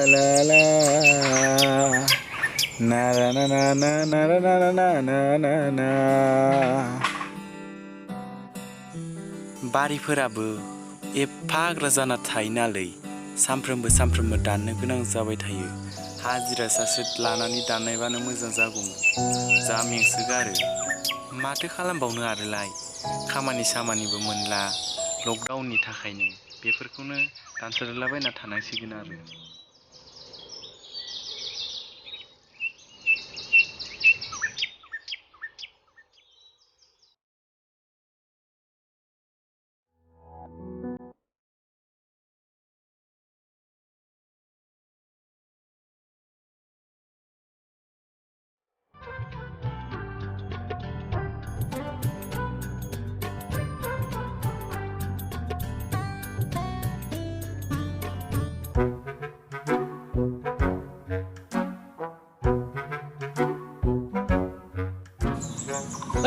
la la na na na na na na na na na na बारिफोराबो एफाग्रा जाना थायो नालै सामफ्रोमबो दाननो गोनां जाबाय थायो हाजिरा सासे लानानै दाननायबानो मोजां जागौमोन जा मेंसोगारो माथो खालामबावनो आरोलाय खामानि सामानिबो मोनला लकडाउननि थाखायनो बेफोरखौनो दानसोलाबायना थानांसिगोन आरो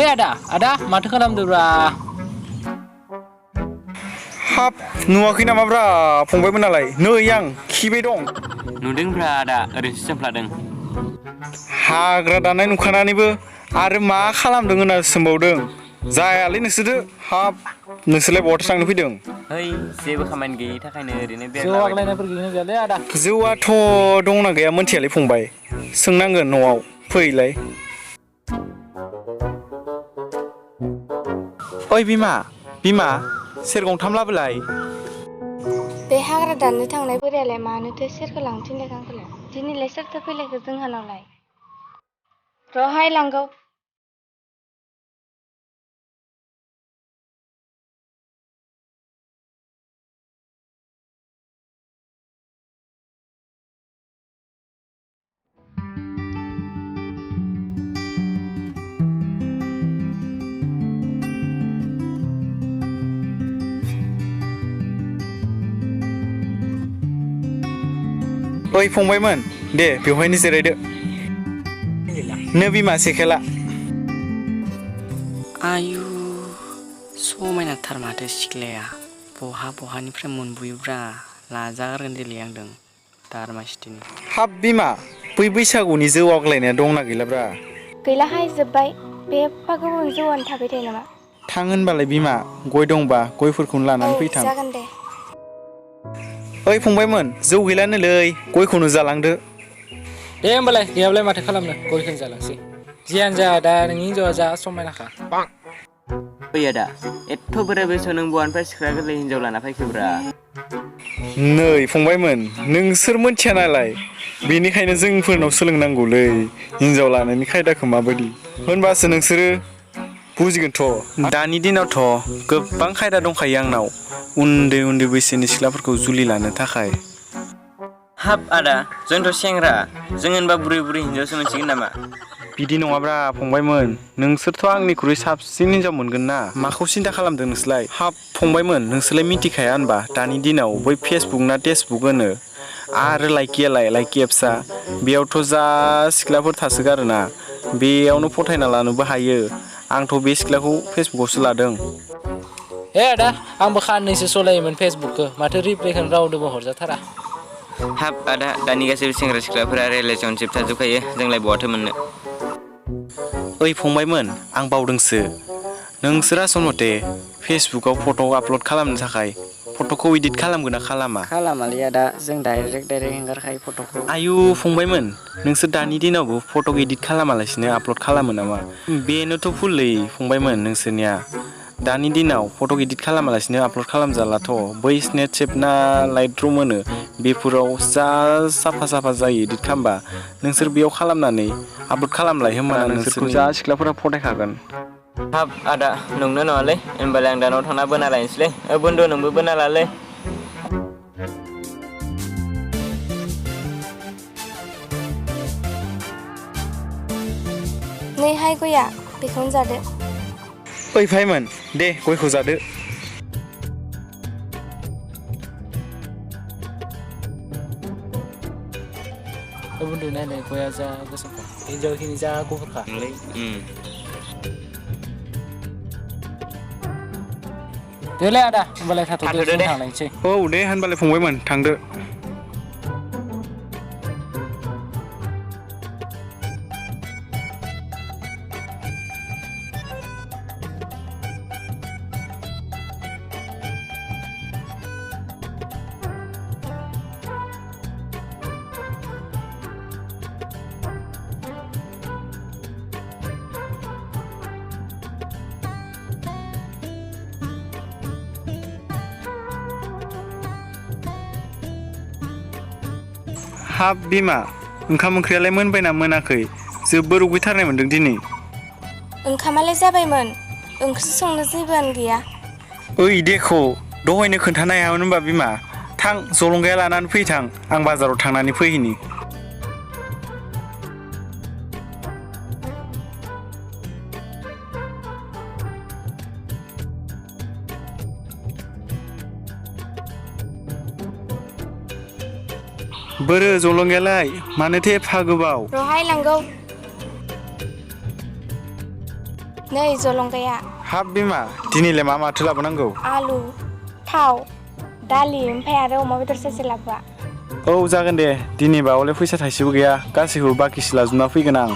Oi ada माथो खालामदोब्रा हाब नुवाखै नामाब्रा फंबायमोन नालाय नै आं खिबाय दं नुदोंब्रा आदा ओरैनोसो जोंफ्लादों हाग्रा दाननाय नुखानानैबो आरो मा खालामदों होनना सोंबावदों जायालै नोंसोरो हाब नोंसोरलाय बहाथो थांनो फैदों ओइ जेबो खामानि गैयिनि थाखायनो ओरैनो जौ आग्लायनायफोर गैगोना गैयालै आदा जौआथ' दंना गैया मोनथियालै फंबाय सोंनांगोन न'आव फैलाय ओइ बिमा सेर गंथाम लाबोलाय बे हाग्रा दाननो थांनाय बोरायालाय मानोथो सेरखौ लांनो थिनलाय आंखौलाय दिनैलाय सोरथो फैलायखो जोंहानावलाय र'हाय लांगौ ओइ फंबायमोन दे बेवहायनो जिरायदो नो बिमा सेखेला आयु समायनाथार माथो सिख्लाया बहानिफ्राय मोनबोयोब्रा लाजागारगोन देलै आंदों दारमासिथिनि हाब बिमा बै बैसागुनि जौ आग्लायनाया दंना गैलाब्रा गैलाहाय जोब्बाय बे एफा गोबाव जौआनो थाबाय थायो नामा थां होनबालाय बिमा गय दंबा गयफोरखौनो लानानै फैथां जागोन दे ओइ फंबायमोन जौ गैलानोलै गयखौनो जालांदो दे होमबालाय गैयाब्लालाय माथो खालामनो गयखौनो जालांसै जियानो जा दा नोंनि हिनजावा जा समायनाखा ओइ आदा एथ' बोराय बैसोआव नों बहानिफ्राय सिख्ला गोरलै हिनजाव लाना फैखोब्रा नै फंबायमोन नोंसोर मोनथिया नालाय बेनिखायनो जोंफोरनाव सोलोंनांगौलै हिनजाव लानायनि खायदाखौ माबायदि होनबासो नोंसोरो बुजिगोनथ' दानि दिनावथ' गोबां खायदा दंखायो आंनाव उन्दै बैसोनि सिख्लाफोरखौ जुलि लानो थाखाय हाब आदा जोंथ' सेंग्रा जों होनबा बुरै हिनजावसो मोनसिगोन नामा बिदि नङाब्रा फंबायमोन नोंसोरथ' आंनिख्रुइ साबसिन हिनजाव मोनगोन ना माखौ सिन्था खालामदों नोंसोरलाय हाब फंबायमोन नोंसोरलाय मिथिखाया होनबा दानि दिनाव बै फेसबुक ना टेसबुक होनो आरो लाइकि एप्सआ बेयावथ' जा सिख्लाफोर थासोगारोना बेयावनो फथायना लानोबो हायो आंथ' बे सिख्लाखौ फेसबुकआवसो लादों हे आदा आंबो खाननैसो सलायोमोन फेसबुकखौ माथो रिप्लाइखौनो रावनोबो हरजाथारा हाब आदा दानि गासैबो सेंग्रा सिख्लाफोरा रिलेसनशिप थाजोबखायो जोंलाय बहाथो मोननो ओइ फंबायमोन आं बावदोंसो नोंसोर आसन मथे फेसबुकआव फट' आपल'ड खालामनो थाखाय फट'खौ इडिट खालामगोन ना खालामालै आदा जों डाइरेक्ट हेंगारखायो फट'खौ आयु फंबायमोन नोंसोर दानि दिनावबो फट' इडिट खालामालासिनो आपल'ड खालामो नामा बेनोथ' भुललै फंबायमोन नोंसोरनिया दानि दिनाव फट' इडिट खालामालासिनो आपल'ड खालामजालाथ' बै स्नेपचेट ना लाइटरुम होनो बेफोराव जा साफा जायो इडिट खालामबा नोंसोर बेयाव खालामनानै आपल'ड खालामलाय होमबाना नोंसोरखौ जा सिख्लाफोरा फथायखागोन हाब आदा नंनो नङालै होनबालाय आं दानाव थांना बोना लायनोसैलै बन्दु नोंबो बोना लालै नैहाय गया बेखौनो जादो ओइ भाइमोन दे गयखौ जादो बन्दु नायनाय गया जा गोसोमखा हिनजावखिनि जा गुफुरखा देलाय आदा होमबालाय थाथ'दो जों थांलायनोसै औ दे होनबालाय फंबायमोन थांदो हाब बिमा ओंखाम ओंख्रियालाय मोनबायना मोनाखै जोबोर उखैथारनाय मोन्दों दिनै ओंखामालाय जाबायमोन ओंख्रि संनो जेबोआनो गैया ओइ देखौ दहायनो खोन्थानो हायामोन होनबा बिमा थां जलंगाया लानानै फै थां आं बाजाराव थांनानै फैहैनि बोरो जलंगायालाय मानोथो एफा गोबाव रहाय लांगौ नै जलंगाया हाब बिमा दिनैलाय मा माथो लाबोनांगौ आलु थाव दालि ओमफ्राय आरो अमा बेदर सेरसे लाबोआ औ जागोन दे दिनै बावलाय फैसा थाइसेबो गैया गासैखौबो बाखिसो लाजोबना फैगोन आं